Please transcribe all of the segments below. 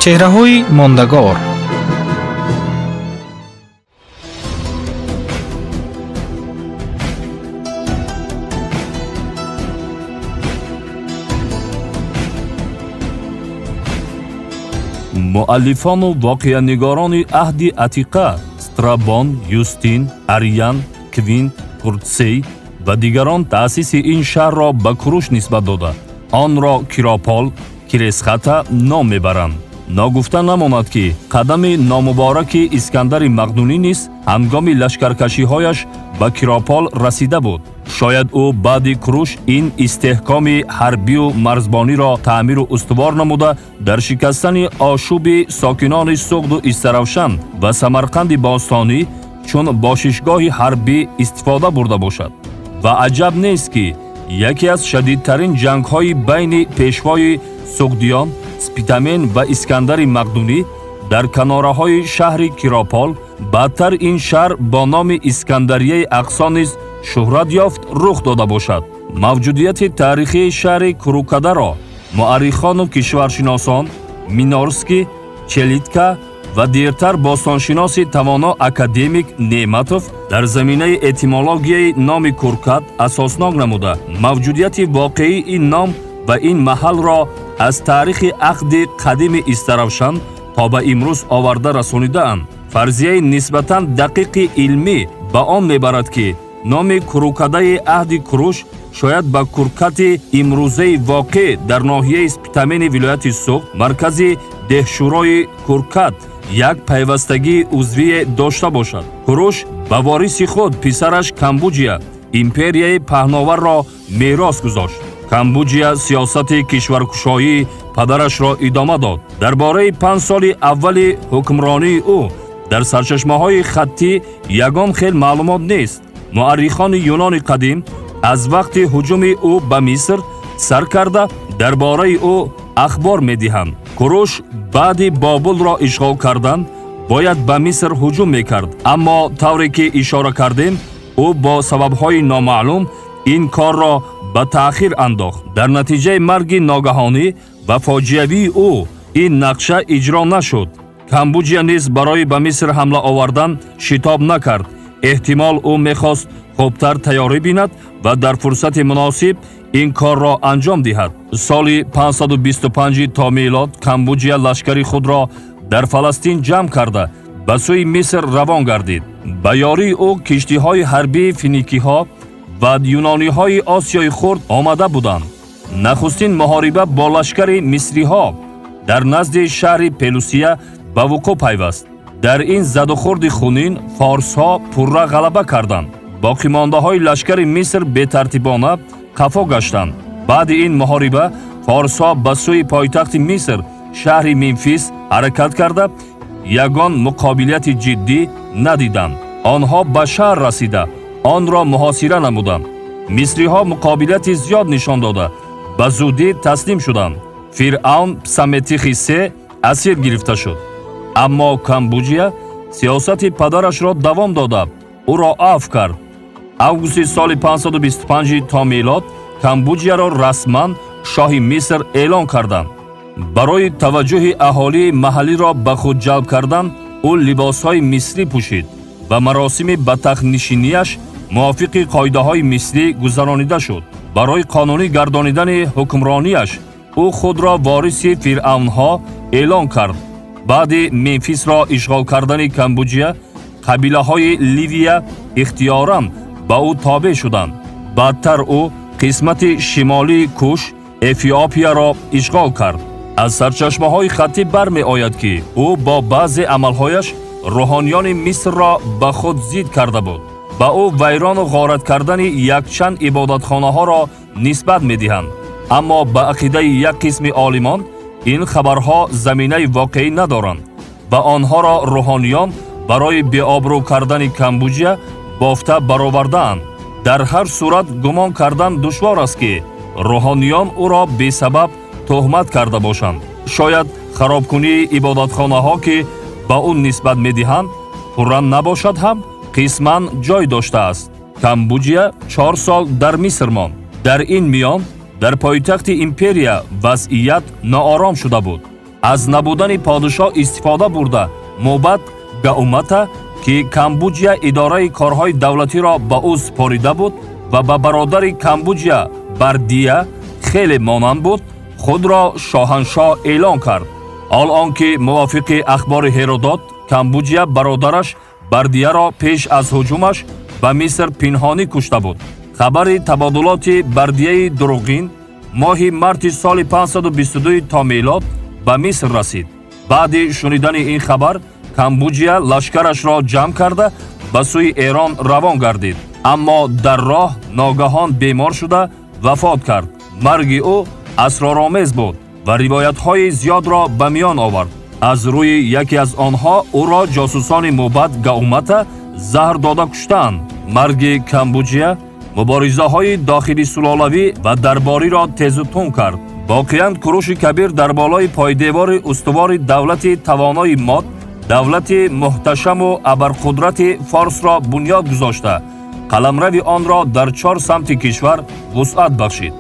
Чеҳраҳои мондагор. Муаллифону воқеанигорони аҳди Атиқа Страбон, Юстин, Ариян, Квинт, Куртсей ва дигарон таъсиси ин шаҳрро ба Куруш нисбат дода, онро Киропол, Киресхата ном мебаранд. Ногуфта намонад, ки қадами номубораки Искандари Мақдунӣ низ ҳангоми лашкаркашиҳояш ба Киропол расида буд. Шояд ӯ баъди Куруш ин истеҳкоми ҳарбию марзбониро таъмиру устувор намуда, дар шикастани ошӯби сокинони Суғду Истаравшан ва Самарқанди бостонӣ чун бошишгоҳи ҳарбӣ истифода бурда бошад. Ва аҷаб нест, ки яке аз шадидтарин ҷангҳои байни пешвои суғдиён Спитамен ва Искандари Мақдунӣ дар канораҳои шаҳри Киропол, баъдтар ин шаҳр бо номи Искандарияи Ақсо низ шӯҳрат ёфт, рух дода бошад. Мавҷудияти таърихии шаҳри Курукадаро муаррихону кишваршиносон Минорский, Челитка ва дертар бостоншиноси тавоно академик Неъматов дар заминаи этимологияи номи Куркат асоснок намуда, мавҷудияти воқеии ин ном ва ин маҳалро аз таърихи аҳди қадими Истаравшан то ба имрӯз оварда расонидаанд. Фарзияи нисбатан дақиқи илмӣ ба он мебарад, ки номи Курукадаи аҳди Куруш шояд ба Куркати имрӯзаи воқеъ дар ноҳияи Спитамени вилояти Суғд, маркази деҳшӯрои Куркат, як пайвастагии узвие дошта бошад. Куруш ба вориси худ, писараш Камбуҷия, империяи паҳноварро мерос гузошт. Камбуҷия сиёсати кишваркушоии падарашро идома дод. Дар бораи 5 соли аввали ҳукмронии ӯ дар сарчашмаҳои хаттӣ ягон хел маълумот нест. Муаррихони юнони қадим аз вақти ҳуҷуми ӯ ба Миср сар карда дар бораи ӯ ахбор медиҳанд. Куруш баъди Бобулро ишғол кардан бояд ба Миср ҳуҷум мекард, аммо тавре ки ишора кардем, ӯ бо сабабҳои номаълум ин корро ба таъхир андохт. Дар натиҷаи марги ногаҳонӣ ва фоҷиавии ӯ ин нақша иҷро нашуд. Камбуҷия низ барои ба Миср ҳамла овардан шитоб накард. Эҳтимол ӯ мехост хубтар тайёрӣ бинад ва дар фурсати муносиб ин корро анҷом диҳад. Соли 525 то милод Камбуҷия лашкари худро дар Фаластин ҷамъ карда ба сӯи Миср равон гардид. Ба ёрии ӯ киштиҳои ҳарбии финикиҳо ва юнониҳои Осиёи Хурд омада буданд. Нахустин муҳориба бо лашкари мисриҳо дар назди шаҳри Пелусия ба вуқӯъ пайваст. Дар ин задухӯрди хунин форсҳо пурра ғалаба карданд. Боқимондаҳои лашкари Миср бетартибона қафо гаштанд. Баъди ин муҳориба форсҳо ба сӯи пойтахти Миср, шаҳри Мемфис, ҳаракат карда ягон муқобилияти ҷиддӣ надиданд. Онҳо ба шаҳр расида онро муҳосира намуданд. Мисриҳо муқобилияти зиёд нишон дода ба зудӣ таслим шуданд. Фиръавн Псаметихи се асир гирифта шуд. Аммо Камбуҷия сиёсати падарашро давом дода, ӯро афв кард. Августи соли 525 то милод Камбуҷияро расман шоҳи Миср эълон карданд. Барои таваҷҷӯҳи аҳолии маҳаллиро ба худ ҷалб кардан ӯ либосҳои мисрӣ пӯшид ва маросими ба тахтнишинияш мувофиқи қоидаҳои мисрӣ гузаронида шуд. Барои қонунӣ гардонидани ҳукмронияш ӯ худро вориси фиръавнҳо эълон кард. Баъди Мемфисро ишғол кардани Камбуҷия, қабилаҳои Ливия ихтиёран ба ӯ тобеъ шуданд. Баъдтар ӯ қисмати шимолии Куш, Эфиопияро ишғол кард. Аз сарчашмаҳои хаттӣ бармеояд, ки ӯ бо баъзе амалҳояш рӯҳониёни Мисрро ба худ зид карда буд. Ба ӯ вайрону ғорат кардани якчанд ибодатхонаҳоро нисбат медиҳанд. Аммо ба ақидаи як қисми олимон ин хабарҳо заминаи воқеӣ надоранд ва онҳоро рӯҳониён барои беобрӯ кардани Камбуҷия бофта баровардаанд. Дар ҳар сурат гумон кардан душвор аст, ки рӯҳониён ӯро бесабаб туҳмат карда бошанд. Шояд харобкунии ибодатхонаҳо, ки ба ӯ нисбат медиҳанд, пурра набошад ҳам қисман ҷой доштааст. Камбуҷия 4 сол дар Миср монд. Дар ин миён дар пойтахти империя вазъият ноором шуда буд. Аз набудани подишоҳ истифода бурда, мӯбад Гаумата, ки Камбуҷия идораи корҳои давлатиро ба ӯ супорида буд ва ба бародари Камбуҷия Бардия хеле монанд буд, худро шоҳаншоҳ эълон кард. Ҳол он ки мувофиқи ахбори Ҳеродот, Камбуҷия бародараш Бардияро пеш аз ҳуҷумаш ба Миср пинҳонӣ кушта буд. Хабари табодулоти Бардияи дурӯғин моҳи марти соли 522 то мелод ба Миср расид. Баъди шунидани ин хабар Камбуҷия лашкарашро ҷамъ карда ба сӯи Эрон равон гардид, аммо дар роҳ ногаҳон бемор шуда вафот кард. Марги ӯ асроромез буд ва ривоятҳои зиёдро ба миён овард. Аз рӯи яке аз онҳо ӯро ҷосусони мӯбад Гаумата заҳр дода куштаанд. Марги Камбуҷия муборизаҳои дохили сулолавӣ ва дарбориро тезу тун кард. Воқеан Куруши Кабир дар болои пойдевори устувори давлати тавонои Мод, давлати муҳташаму абарқудрати Форсро бунёд гузошта, қаламрави онро дар 4 самти кишвар вусъат бахшид.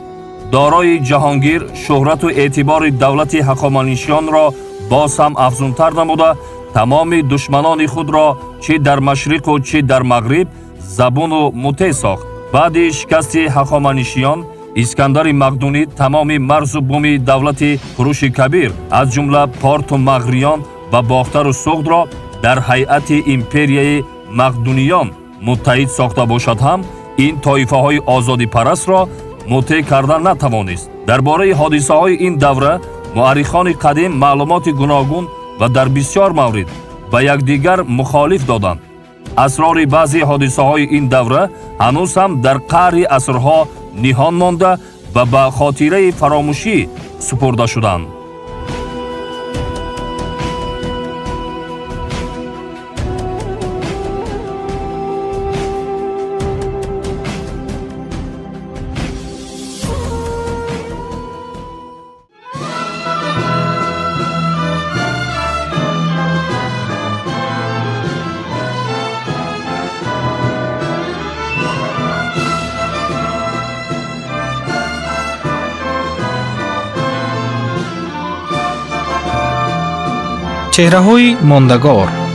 Дорои ҷаҳонгир шӯҳрату эътибори давлати ҳақоманишиёнро боз ҳам афзунтар намуда, тамоми душманони худро чӣ дар машриқу чӣ дар мағриб забуну мутеъ сохт. Баъди шикасти ҳақоманишиён Искандари Мақдунӣ тамоми марзу буми давлати Куруши Кабир, аз ҷумла Порту Мағриён ва Бохтару Суғдро дар ҳайати империяи Мақдуниён муттаҳид сохта бошад ҳам, ин тоифаҳои озодипарастро мутеъ карда натавонист. Дар бораи ҳодисаҳои ин давра муаррихони қадим маълумоти гуногун ва дар бисёр маврид ба якдигар мухолиф доданд. Асрори баъзе ҳодисаҳои ин давра ҳанӯз ҳам дар қаъри асрҳо ниҳон монда ва ба хотираи фаромӯшӣ супурда шуданд. Чеҳраҳои мондагор.